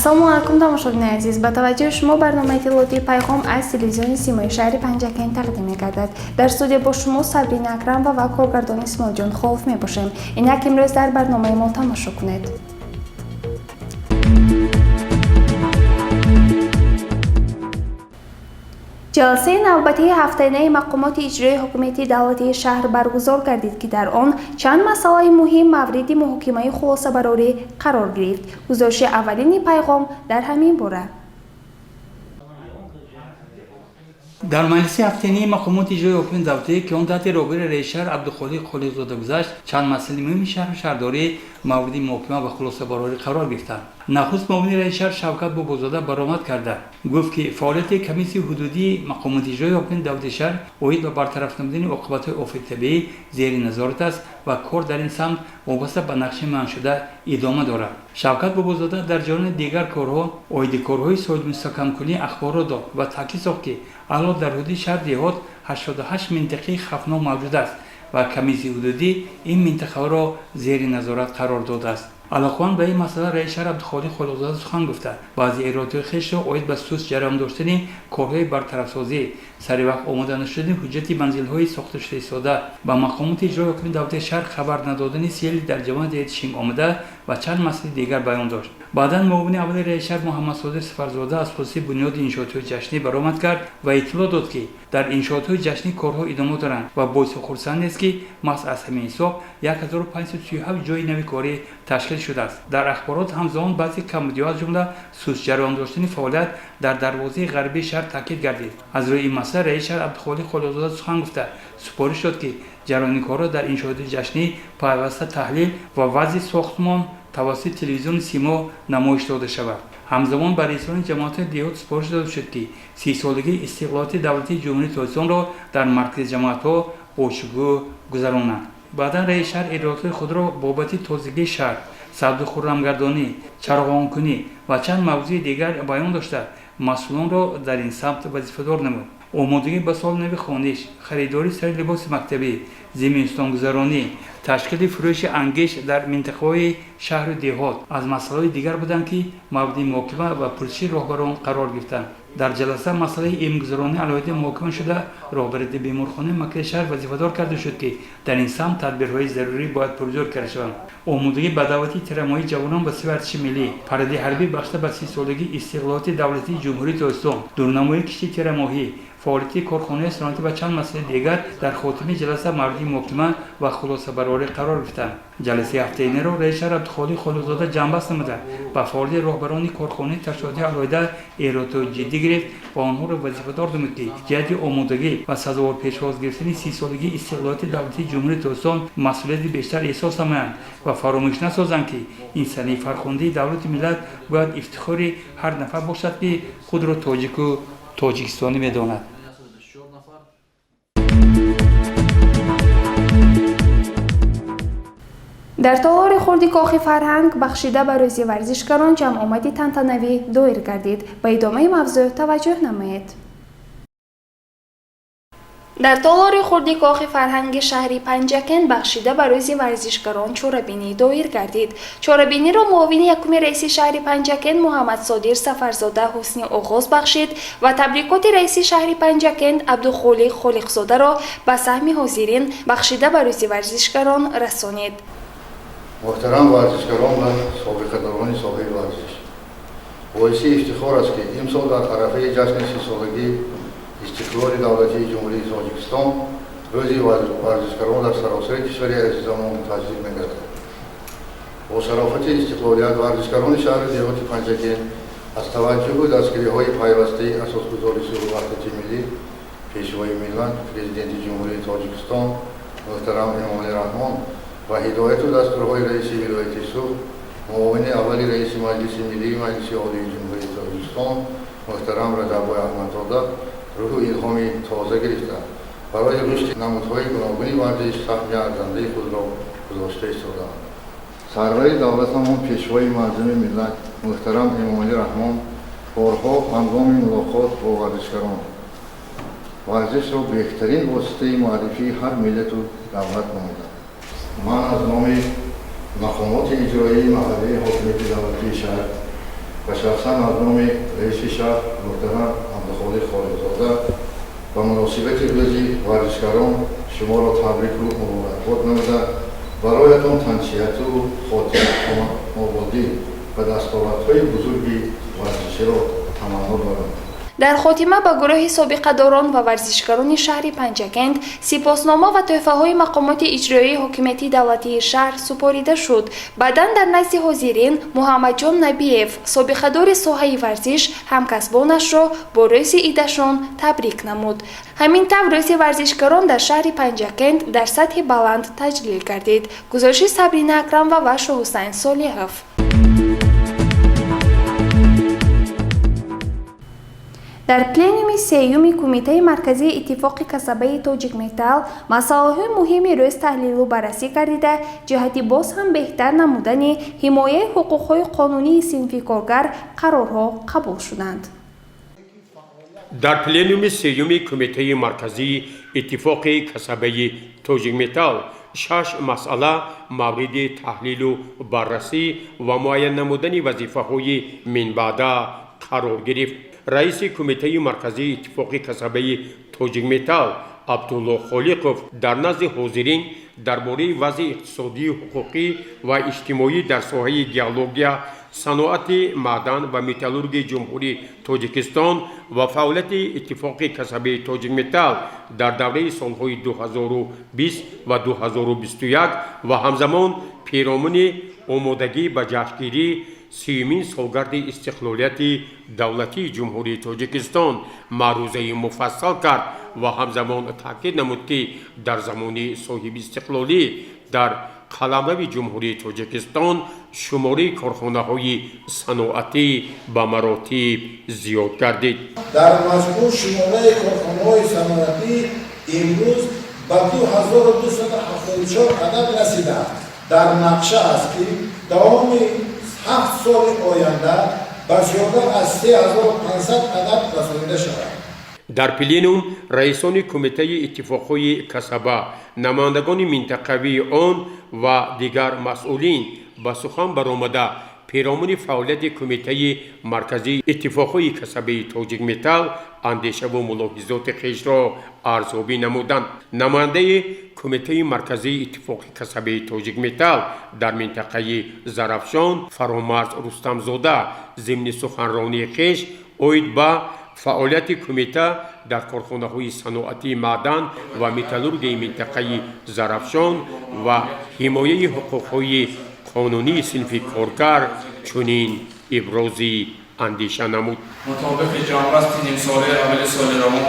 Ассалому алайкум, тамошобинони азиз. Ба таваҷҷӯҳи шумо барномаи иттилоотии «Пайғом» аз телевизиони Симои шаҳри Панҷакент тақдим мегардад. Дар студия бо шумо Сабрина Акрамова ва коргардон Исмоилҷон Холов мебошем. Инак, имрӯз дар барномаи мо тамошо кунед. Ҷаласаи навбатии ҳафтаинаи мақомоти иҷроии ҳукумати давлатии шаҳр баргузор гардид, ки дар он чанд масъалаи муҳим мавриди муҳокимаи хулосабарорӣ қарор гирифт. Гузориши аввалини «Пайғом» дар ҳамин бора. Дар маҷлиси ҳафтаинаи мақомоти иҷроии ҳукумати давлатӣ, ки он таҳти роҳбарии раиси шаҳр Абдухолиқ Холиқзода гузашт, чанд масъалаи муҳими шаҳру шаҳрдорӣ мавриди муҳокима ва хулосабарорӣ қарор гирифтанд. Нахуст муовини раиси шаҳр Шавкат Бобозода баромад карда гуфт, ки фаъолияти комиссияи ҳудудии мақомоти иҷроии ҳукумати давлати шаҳр оид ба бартараф намудани оқибатҳои офати табиӣ зери назорат аст ва кор дар ин самт вобаста ба нақшаи муайяншуда идома дорад. Шавкат Бобозода дар ҷараёни дигар корҳо оиди корҳои соҳибмустаҳкамкунии ахборро дод ва таъкид сохт, ки ҳало дар ҳудуди шаҳр деҳот 88 минтақаи хавфнок мавҷуд аст ва комиссияи ҳудудӣ ин минтақаҳоро зери назорат қарор додааст. Алоқаманд ба ин масъала раиси шаҳр Абдухолиқ Холиқзода сухан гуфта, баъзе эродҳои хешро оид ба суст ҷараён доштани корҳои бартарафсозӣ, сари вақт омода нашудани ҳуҷҷати манзилҳои сохташуда истода, ба мақомоти иҷрои ҳукумати давлати шаҳр хабар надодани сел дар ҷамоати деҳати Шинг омада ва чанд масъалаи дигар баён дошт. Баъдан муовини аввали раиси шаҳр Муҳаммадсодир Сафарзода аз хусуси бунёди иншоотҳои ҷашнӣ баромад кард ва иттилоъ дод, ки дар иншоотҳои ҷашнӣ корҳо идома доранд ва боиси хурсандиест, ки маҳз аз ҳамин ҳисоб 1537 ҷойи нави корӣ ташкил шудааст. Дар ахборот ҳамзамон баъзе камбудиҳо, аз ҷумла сустҷараён доштани фаъолият дар дарвозаи ғарбии шаҳр таъкид гардид. Аз рӯи ин масъала раиси шаҳр Абдухолиқ Холиқзода сухан гуфта, супориш дод, ки ҷараёни корҳо дар иншооти ҷашнӣ пайваста таҳлил ва вазъи сохтмон тавассути телевизиони Симо намоиш дода шавад. Ҳамзамон ба раисони ҷамоатҳои деҳот супориш дода шуд, ки 30-солагии истиқлолияти давлатии Ҷумҳурии Тоҷикистонро дар маркази ҷамоатҳо бошукӯҳ гузаронанд. Баъдан раиси шаҳр эродҳои худро бобати тозагии шаҳр, сабзу хуррамгардонӣ, чароғонкунӣ ва чанд мавзӯи дигар баён дошта, масъулонро дар ин самт вазифадор намуд. Омодагӣ ба соли нави хониш, харидории сари либоси мактабӣ, зимистонгузаронӣ, ташкили фурӯши ангиш дар минтақаҳои шаҳру деҳот аз масъалаҳои дигар буданд, ки мавриди муҳокима ва пурсиши роҳбарон қарор гирифтанд. Дар ҷаласа масъалаи эмгузаронӣ алоҳида муҳокима шуда, роҳбарияти беморхонаи маркази шаҳр вазифадор карда шуд, ки дар ин самт тадбирҳои зарурӣ бояд пурзӯр карда шаванд. Омодагӣ ба даъвати тирамоҳии ҷавонон ба сӯи артиши миллӣ, паради ҳарбӣ бахшида ба 30-солагии истиқлолияти давлатии Ҷумҳурии Тоҷикистон, дурнамои кишти тирамоҳӣ, фаъолияти корхонаи саноатӣ ва чанд масъалаи дигар дар хотимаи ҷаласа мавриди муҳокима ва хулосабарорӣ қарор гирифтанд. Ҷаласаи ҳафтаинаро раиси шаҳр Абдухолиқ Холиқзода ҷамъбаст намуда, ба фаъолияти роҳбарони корхонаи ташкилотии алоҳида эродҳои ҷиддӣ гирифт ва онҳоро вазифадор намуд, ки ҷиҳати омодагӣ ва сазовор пешвоз гирифтани 30-солагии истиқлолияти давлатии Ҷумҳурии Тоҷикистон масъулияти бештар эҳсос намоянд ва фаромӯш насозанд, ки ин санаи фархундаи давлату миллат бояд ифтихори ҳар нафар бошад, ки худро тоҷику тоҷикистонӣ медонад. Дар толори хурди Кохи фарҳанг бахшида ба рӯзи варзишгарон ҷамъомади тантанавӣ доир гардид. Ба идомаи мавзӯъ таваҷҷӯҳ намоед. Дар толори хурди Кохи фарҳанги шаҳри Панҷакент бахшида ба рӯзи варзишгарон чорабинӣ доир гардид. Чорабиниро муовини якуми раиси шаҳри Панҷакент Муҳаммадсодир Сафарзода ҳусни оғоз бахшид ва табрикоти раиси шаҳри Панҷакент Абдухолиқ Холиқзодаро ба саҳми ҳозирин бахшида ба рӯзи варзишгарон расонид. Муҳтарам варзишгарон ва собиқадорони соҳаи варзиш, боиси ифтихор аст, ки имсол дар арафаи ҷашни 30-солагии истиқлоли давлатии Ҷумҳурии Тоҷикистон рӯзи варзишгарон дар саросари кишвари азизамон таҷлил мегардад. Бо шарофати истиқлолият варзишгарони шаҳру деҳоти Панҷакент аз таваҷҷӯҳу дастгириҳои пайвастаи асосгузори сулҳу ваҳдати миллӣ, Пешвои миллат, Президенти Ҷумҳурии Тоҷикистон муҳтарам Эмомалӣ Раҳмон ва ҳидояту дастурҳои раиси вилояти Суғд, муовини аввали раиси Маҷлиси миллии Маҷлиси Олии Ҷумҳурии Тоҷикистон муҳтарам Раҷаббой Аҳмадзода рӯҳу илҳоми тоза гирифта, барои рушди намудҳои гуногуни варзиш саҳми арзандаи худро гузошта истодаанд. Сарвари давлатамон, Пешвои муаззами миллат муҳтарам Эмомалӣ Раҳмон борҳо ҳангоми мулоқот бо варзишгарон варзишро беҳтарин воситаи муаррифии ҳар миллату давлат номиданд. Ман аз номи мақомоти иҷроии маҳаллии ҳокимияти давлатии шаҳр Ва шахсан аз номи раиси шаҳр муҳтарам Абдухолиқ Холиқзода ба муносибати рӯзи варзишгарон шуморо табрику муборакбод намуда, бароятон тансиҳату хотираободӣ ва дастовардҳои бузурги варзиширо таманно дорам. Дар хотима ба гурӯҳи собиқадорон ва варзишгарони шаҳри Панҷакент сипоснома ва тӯҳфаҳои мақомоти иҷроии ҳокимияти давлатии шаҳр супорида шуд. Баъдан дар назди ҳозирин Муҳаммадҷон Набиев, собиқадори соҳаи варзиш, ҳамкасбонашро бо рӯзи идашон табрик намуд. Ҳамин тавр, рӯзи варзишгарон дар шаҳри Панҷакент дар сатҳи баланд таҷлил гардид. Гузориши Сабрина Акрамова ва Шоҳусайн Солиҳов. Дар пленуми сеюми Кумитаи марказии Иттифоқи касабаи Тоҷикметалл масъалаҳои муҳими рӯз таҳлилу баррасӣ гардида, ҷиҳати боз ҳам беҳтар намудани ҳимояи ҳуқуқҳои қонунии синфи коргар қарорҳо қабул шуданд. Дар пленуми сеюми Кумитаи марказии Иттифоқи касабаи Тоҷикметалл шаш масъала мавриди таҳлилу баррасӣ ва муайян намудани вазифаҳои минбаъда қарор гирифт. Раиси Кумитаи марказии Иттифоқи касабаи Тоҷикметалл Абдулло Холиқов дар назди ҳозирин дар бораи вазъи иқтисодию ҳуқуқӣ ва иҷтимоӣ дар соҳаи геология, саноати маъдан ва металлургияи Ҷумҳурии Тоҷикистон ва фаъолияти Иттифоқи касабаи Тоҷикметалл дар давраи солҳои 2020 ва 2021 ва ҳамзамон перомуни омодагӣ ба ҷашнгирии сиюмин солгарди истиқлолияти давлатии Ҷумҳурии Тоҷикистон маърузаи муфассал кард ва ҳамзамон таъкид намуд, ки дар замони соҳибистиқлолӣ дар қаламрави Ҷумҳурии Тоҷикистон шумораи корхонаҳои саноатӣ ба маротиб зиёд гардид. Дар маҷмӯъ шумораи корхонаҳои саноатӣ имрӯз ба 2274 адад расидааст. Дар нақша аст, ки давоми 7 соли оянда ба зиёда аз 3500 адад расонида шавад. Дар пленум раисони Кумитаи иттифоқҳои касаба, намояндагони минтақавии он ва дигар масъулин ба сухан баромада, перомуни фаъолияти Кумитаи марказии иттифоқҳои касабаи Тоҷикметалл андешаву мулоҳизоти хешро арзёбӣ намуданд. Намояндаи Кумитаи марказии Иттифоқи касабаи Тоҷикметалл дар минтақаи Зарафшон Фаромарз Рустамзода зимни суханронии хеш оид ба фаъолияти кумита дар корхонаҳои саноатии маъдан ва металлургияи минтақаи Зарафшон ва ҳимояи ҳуқуқҳои қонунии синфи коргар чунин ибрози андеша намуд. Мутобиқи ҷамъбасти нимсолаи аввали соли равон,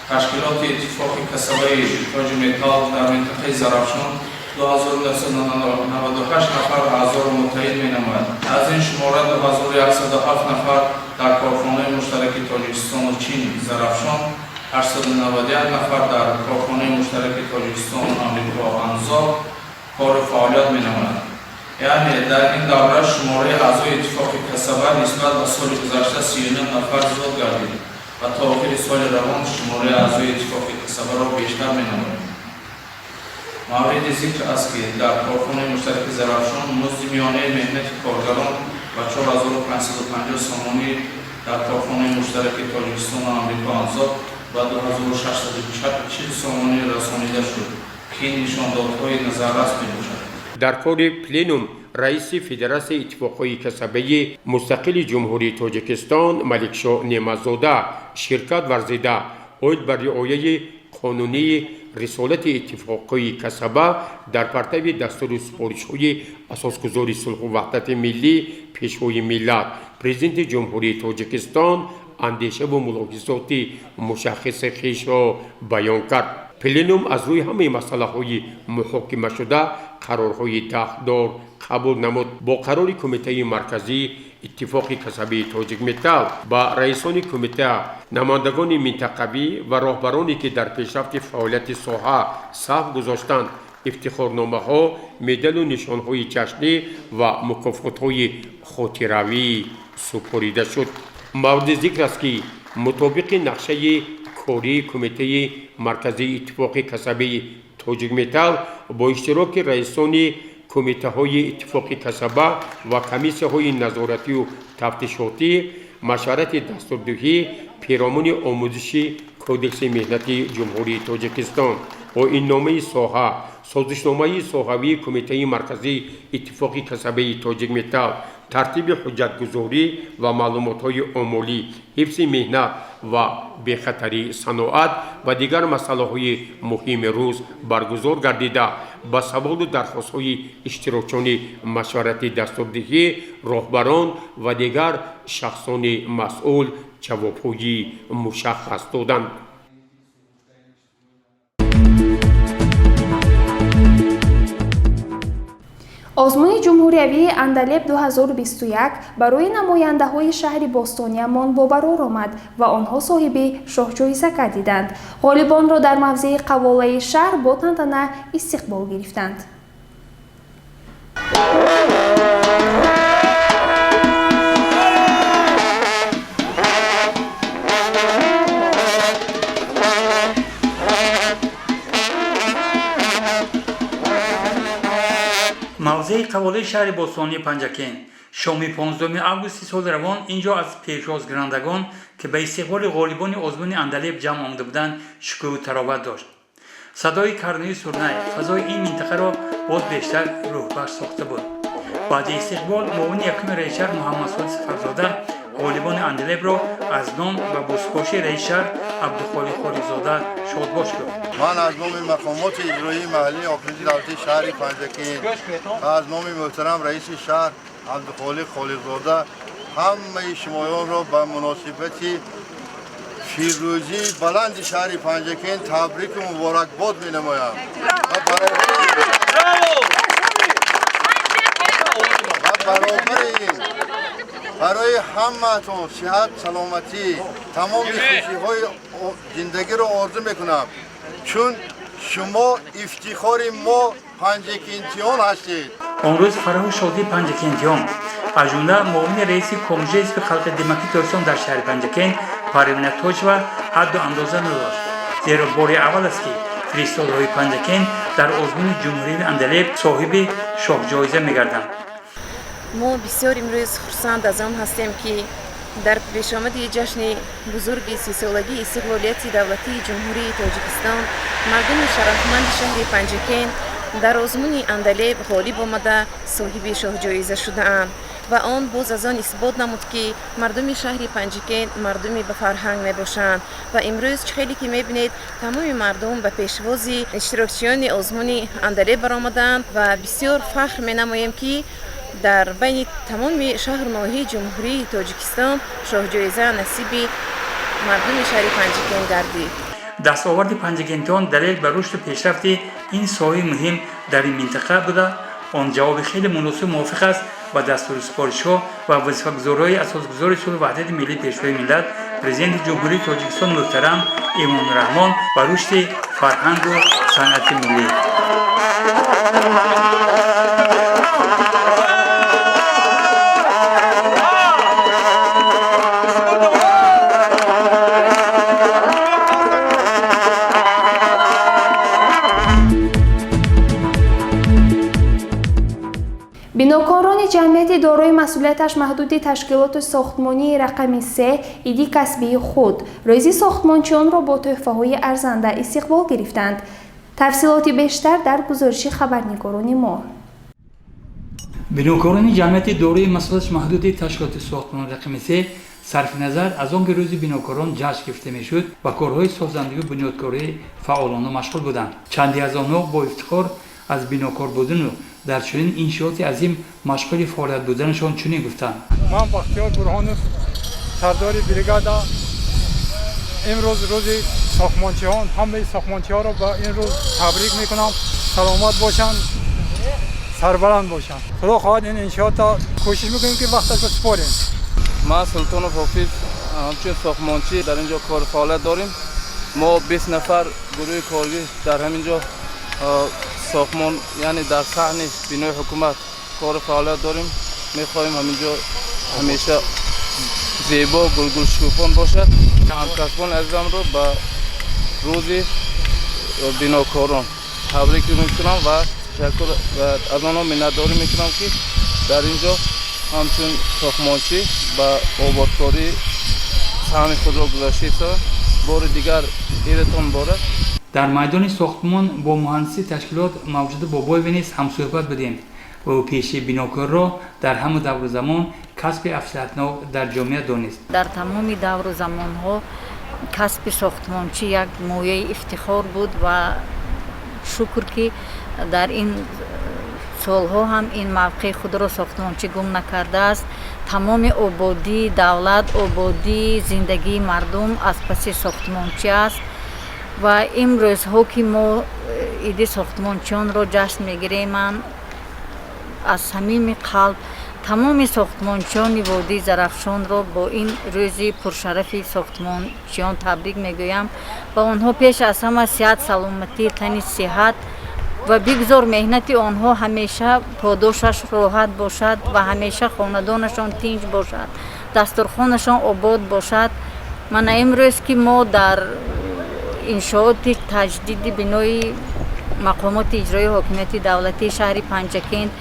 ташкилоти Иттифоқи касабаи Тоҷиметалл дар минтақаи Зарафшон 2998 нафар аъзоро муттаҳид менамояд. Аз ин шумора 2107 нафар дар корхонаи муштараки Тоҷикистону Чин Зарафшон, 891 нафар дар корхонаи муштараки Тоҷикистону Амрико Анзоб кору фаъолият менамояд. Яъне дар ин давра шумораи аъзои Иттифоқи касаба нисбат ба соли гузашта 39 нафар зиёд гардид ва то охири соли равон шумораи аъзои Иттифоқи касабаро бештар менамояд. Мавриди зикр аст, ки дар корхонаи муштараки Зарафшон музди миёнаи меҳнати коргарон ба 4550 сомонӣ, дар корхонаи муштараки Тоҷикистону Амрико Анзоб ба 2640 сомонӣ расонида шуд, ки ин нишондодҳои назаррас мебошад. Дар кори пленум раиси Федератсияи иттифоқҳои касабаи мустақили Ҷумҳурии Тоҷикистон Маликшоҳ Неъматзода ширкат варзида, оид ба риояи қонунии рисолати иттифоқҳои касаба дар партави дастуру супоришҳои Асосгузори сулҳу ваҳдати миллӣ, Пешвои миллат, Президенти Ҷумҳурии Тоҷикистон андешаву мулоҳизоти мушаххиси хешро баён кард. Пленум аз рӯи ҳамаи масъалаҳои муҳокимашуда қарорҳои дахлдор қабул намуд. Бо қарори Кумитаи марказии Иттифоқи касабии Тоҷикметалл ба раисони кумита, намояндагони минтақавӣ ва роҳбароне, ки дар пешрафти фаъолияти соҳа саҳм гузоштанд, ифтихорномаҳо, медалу нишонҳои ҷашнӣ ва мукофотҳои хотиравӣ супорида шуд. Мавриди зикр аст, ки мутобиқи нақшаи кории Кумитаи марказии Иттифоқи касабии Тоҷикметалл бо иштироки раисони Кумитаҳои иттифоқи касаба ва комиссияҳои назоратию тафтишотӣ, машварати дастурдиҳӣ пиромуни омӯзиши Кодекси меҳнати Ҷумҳурии Тоҷикистон, оинномаи соҳа, созишномаи соҳавии Кумитаи Марказии Иттифоқи касабаи Тоҷикметалл, тартиби ҳуҷҷатгузорӣ ва маълумотҳои омолӣ, ҳифзи меҳнат ва бехатарии саноат ва дигар масъалаҳои муҳими рӯз баргузор гардида, ба саволу дархостҳои иштирокчиёни машварати дастурдиҳӣ, роҳбарон ва дигар шахсони масъул ҷавобҳои мушаххас доданд. Озмуни ҷумҳуриявии Андалеб 2021 барои намояндаҳои шаҳри бостониямон бобарор омад ва онҳо соҳиби шоҳҷоиза гардиданд. Ғолибонро дар мавзеи қаволаи шаҳр бо тантана истиқбол гирифтанд. Мавзеи қаволаи шаҳри бостонии Панҷакент шоми 15 августи соли равон ин ҷо аз пешвозгирандагон, ки ба истиқболи ғолибони озмуни Андалеб ҷамъ омада буданд, шукӯҳу тароват дошт. Садои карною сурнай фазои ин минтақаро боз бештар рӯҳбахш сохта буд. Баъди истиқбол муовини якуми раиси шаҳр Муҳаммадсодиқ Сафарзода ғолибони Андалебро аз ном ва бо супоши раиси шаҳр Абдухолиқ Холиқзода шодбош гуфт. Ман аз номи мақомоти иҷроии маҳаллии ҳокимияти давлатии шаҳри Панҷакент ва аз номи муҳтарам раиси шаҳр Абдухолиқ Холиқзода ҳамаи шумоёнро ба муносибати фирӯзии баланди шаҳри Панҷакент табрику муборакбод менамоям ва баробари ин барои ҳамаатон сиҳат, саломатӣ, тамоми хушиҳои зиндагиро орзу мекунам, чун шумо ифтихори мо панҷакентиён ҳастед. Он рӯз фараҳу шодии панҷакентиён, аз ҷумла муовини раиси Кумитаи ҳизби халқи демократии Тоҷикистон дар шаҳри Панҷакент Парвина Тоҷова ҳадду андоза надошт, зеро бори аввал аст, ки фиристодаҳои Панҷакент дар озмуни ҷумҳуриявии Андалеб соҳиби шоҳҷоиза мегарданд. Мо бисёр имрӯз хурсанд аз он ҳастем, ки дар пешомади ҷашни бузурги 30-солагии истиқлолияти давлатии Ҷумҳурии Тоҷикистон мардуми шарафманди шаҳри Панҷакент дар озмуни Андалеб ғолиб омада, соҳиби шоҳҷоиза шудаанд ва он боз аз он исбот намуд, ки мардуми шаҳри Панҷакент мардуми ба фарҳанг мебошанд. Ва имрӯз чӣ хеле ки мебинед, тамоми мардум ба пешвози иштирокчиёни озмуни Андалеб баромаданд ва бисёр фахр менамоем, ки дар байни тамоми шаҳру ноҳияи Ҷумҳурии Тоҷикистон шоҳҷоиза насиби мардуми шаҳри Панҷакент гардид. Дастоварди панҷакентиён далел ба рушду пешрафти ин соҳаи муҳим дар ин минтақа буда, он ҷавоби хеле муносиб мувофиқ аст ба дастуру супоришҳо ва вазифагузориҳои асосгузори сулҳу ваҳдати миллӣ, Пешвои миллат, Президенти Ҷумҳурии Тоҷикистон муҳтарам Эмомалӣ Раҳмон ба рушди фарҳангу санъати миллӣ. Бинокорони ҷамъияти дорои масъулияташ маҳдуди ташкилоту сохтмонии рақами 3 иди касбии худ, рӯзи сохтмончиёнро бо тӯҳфаҳои арзанда истиқбол гирифтанд. Тафсилоти бештар дар гузориши хабарнигорони мо. Бинокорони ҷамъияти дорои масъулияташ маҳдуди ташкилоти сохтмонии рақами 3, сарфи назар аз он ки рӯзи бинокорон ҷашн гирифта мешуд, ба корҳои созандагию бунёдкорӣ фаъолона машғул буданд. Чанде аз онҳо бо ифтихор аз бинокор будану дар чунин иншиоти азим машғули фаъолият буданашон чунин гуфтанд. Ман Бахтиёр Бурҳонов, сардори бригада. Имрӯз рӯзи сохтмончиҳон, ҳамаи сохтмончиҳоро ба ин рӯз табрик мекунам. Саломат бошанд, сарбаланд бошанд. Худо хоҳад, ин иншиотро кӯшиш мекунем, ки вақташро супорем. Ман Султонов Ҳофиз, ҳамчун сохтмончӣ дар ин ҷо кору фаъолият дорем. Мо 20 нафар гурӯҳи коргӣ дар ҳамин ҷо сохтмон, яъне дар саҳни бинои ҳукумат кору фаъолият дорем. Мехоҳем ҳамин ҷо ҳамеша зебо, гулгулшукуфон бошад. Ҳамкасбони азизамро ба рӯзи бинокорон табрик мекунам ва Ташаккур ва аз онҳо миннатдорӣ мекунам, ки дар ин ҷо ҳамчун сохтмончӣ ба ободкорӣ саҳми худро гузошта истода. Бори дигар идатон муборак. Дар майдони сохтмон бо муҳандиси ташкилот Мавҷуда Бобоева низ ҳамсӯҳбат будем ва ӯ пешаи бинокорро дар ҳама давру замон касби афзалиятнок дар ҷомеа донист. Дар тамоми давру замонҳо касби сохтмончӣ як мояи ифтихор буд ва шукр, ки дар ин солҳо ҳам ин мавқеи худро сохтмончӣ гум накардааст. Тамоми ободии давлат, ободии зиндагии мардум аз паси сохтмончӣ аст. Ва имрӯзҳо, ки мо иди сохтмончиёнро ҷашн мегирем, ман аз самими қалб тамоми сохтмончиёни водии Зарафшонро бо ин рӯзи пуршарафи сохтмончиён табрик мегӯям ва онҳо пеш аз ҳама сиҳат, саломатӣ, тани сиҳат ва бигзор меҳнати онҳо ҳамеша подошаш роҳат бошад ва ҳамеша хонадонашон тинҷ бошад, дастурхонашон обод бошад. Мана имрӯз, ки мо дар иншооти таҷдиди бинои мақомоти иҷроии ҳокимияти давлатии шаҳри Панҷакент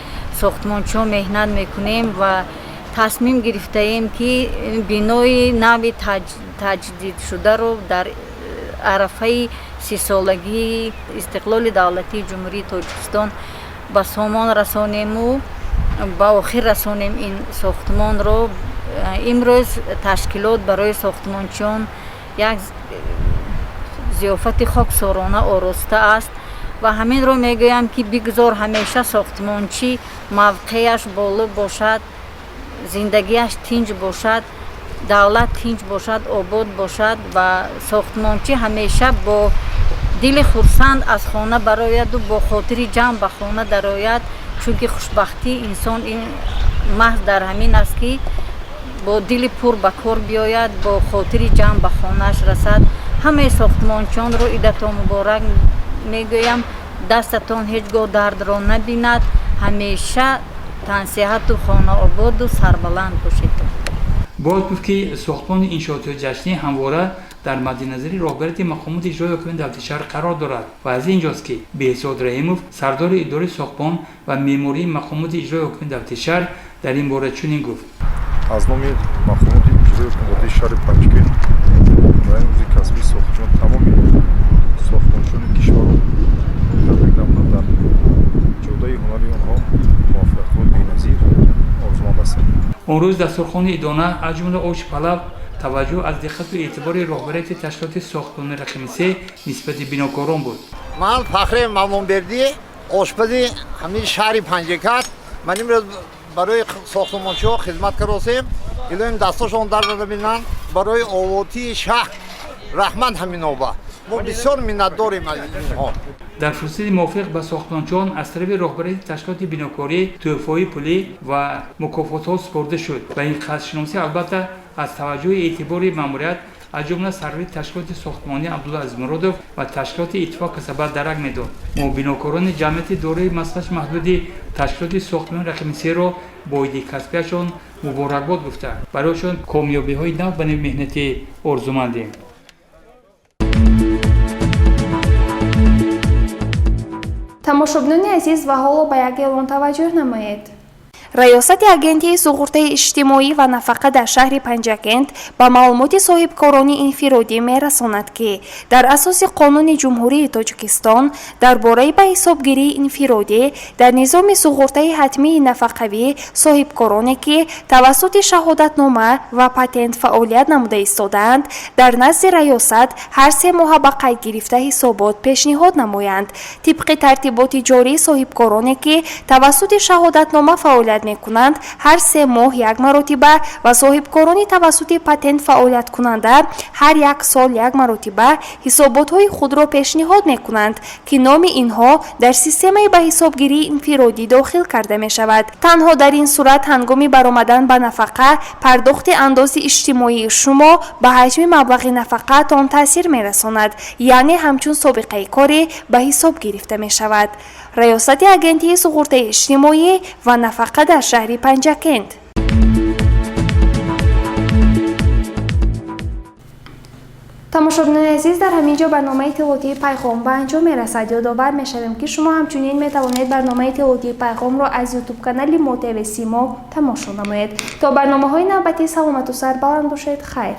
сохтмончиҳо меҳнат мекунем ва тасмим гирифтаем, ки бинои нави таҷдидшударо дар арафаи 30-солагии истиқлоли давлатии Ҷумҳурии Тоҷикистон ба сомон расонему ба охир расонем ин сохтмонро. Имрӯз ташкилот барои сохтмончиён як зиёфати хоксорона ороста аст ва ҳаминро мегӯям, ки бигзор ҳамеша сохтмончӣ мавқеяш боло бошад, зиндагиаш тинҷ бошад, давлат тинҷ бошад, обод бошад ва сохтмончӣ ҳамеша бо дили хурсанд аз хона барояду бо хотири ҷамъ ба хона дарояд, чунки хушбахтии инсон ин маҳз дар ҳамин аст, ки бо дили пур ба кор биёяд, бо хотири ҷамъ ба хонааш расад. Ҳамаи сохтмончиёнро идатон муборак мегӯям. Дастатон ҳеҷ гоҳ дардро набинад, ҳамеша тансиҳату хонаободу сарбаланд бошед. Бояд гуфт, ки сохтмони иншоотҳои ҷашнӣ ҳамвора дар мадди назари роҳбарияти мақомоти иҷрои ҳокимияти давлати шаҳр қарор дорад ва аз ин ҷост, ки Беҳзод Раҳимов, сардори идораи сохтмон ва меъмории мақомоти иҷрои ҳокимияти давлати шаҳр, дар ин бора чунин гуфт. Аз номи мақомоти иҷрои ҳокимияти шаҳри Панҷакент дар ин рӯзи касбии сохтмон тамоми сохтмончиёни кишварро табрик намудам, дар ҷодаи ҳунари онҳо муваффақиятҳои беназир орзуманд ҳастем. Он рӯз дастурхони идона, аз ҷумла оши палав, таваҷҷӯҳ аз диққату эътибори роҳбарияти ташкилоти сохтмони рақами се нисбати бинокорон буд. Ман Фахре Мавлонбердӣ, ошпази ҳамин шаҳри Панҷакент. Ман имрӯз барои сохтмончиҳо хизмат кардосем. Илоҳим дастошон дард набинанд. Барои ободии шаҳр раҳмат ҳаминоба, мо бисёр миннатдорем аз инҳо. Дар фурсати мувофиқ ба сохтмончиён аз тарафи роҳбарияти ташкилоти бинокорӣ тӯҳфаҳои пулӣ ва мукофотҳо супорда шуд ва ин қадршиносӣ, албатта, аз таваҷҷӯҳи эътибори маъмурият, аз ҷумла сарвари ташкилоти сохтмонӣ Абдулло Азмуродов ва ташкилоти Иттифоқ касаба дарак медод. Мо бинокорони ҷамъияти дорои масъулияти маҳдуди ташкилоти сохтмони рақами серо бо иди касбияшон муборакбод гуфта, барояшон комёбиҳои нав ба нави меҳнатӣ орзумандем. Тамошобинони азиз, ва ҳоло ба як эълон таваҷҷӯҳ намоед. Раёсати Агентии суғуртаи иҷтимоӣ ва нафақа дар шаҳри Панҷакент ба маълумоти соҳибкорони инфиродӣ мерасонад, ки дар асоси Қонуни Ҷумҳурии Тоҷикистон дар бораи ба ҳисобгирии инфиродӣ дар низоми суғуртаи ҳатмии нафақавӣ, соҳибкороне, ки тавассути шаҳодатнома ва патент фаъолият намуда истодаанд, дар назди раёсат ҳар 3 моҳа ба қайд гирифта ҳисобот пешниҳод намоянд. Тибқи тартиботи ҷорӣ, соҳибкороне, ки тавассути шаҳодатнома фаъолият мекунанд, ҳар 3 моҳ як маротиба ва соҳибкорони тавассути патент фаъолияткунанда ҳар як сол як маротиба ҳисоботҳои худро пешниҳод мекунанд, ки номи инҳо дар системаи ба ҳисобгирии инфиродӣ дохил карда мешавад. Танҳо дар ин сурат ҳангоми баромадан ба нафақа пардохти андози иҷтимоии шумо ба ҳаҷми маблағи нафақаатон таъсир мерасонад, яъне ҳамчун собиқаи корӣ ба ҳисоб гирифта мешавад. Раёсати Агентии суғуртаи иҷтимоӣ ва нафақа дар шаҳри Панҷакент. Тамошобинони азиз, дар ҳамин ҷо барномаи иттилоотии Пайғом ба анҷом мерасад. Ёдовар мешавем, ки шумо ҳамчунин метавонед барномаи иттилоотии Пайғомро аз Ютуб канали мо ТВ Симо тамошо намоед. То барномаҳои навбатӣ саломату сарбаланд бошед. Хайр.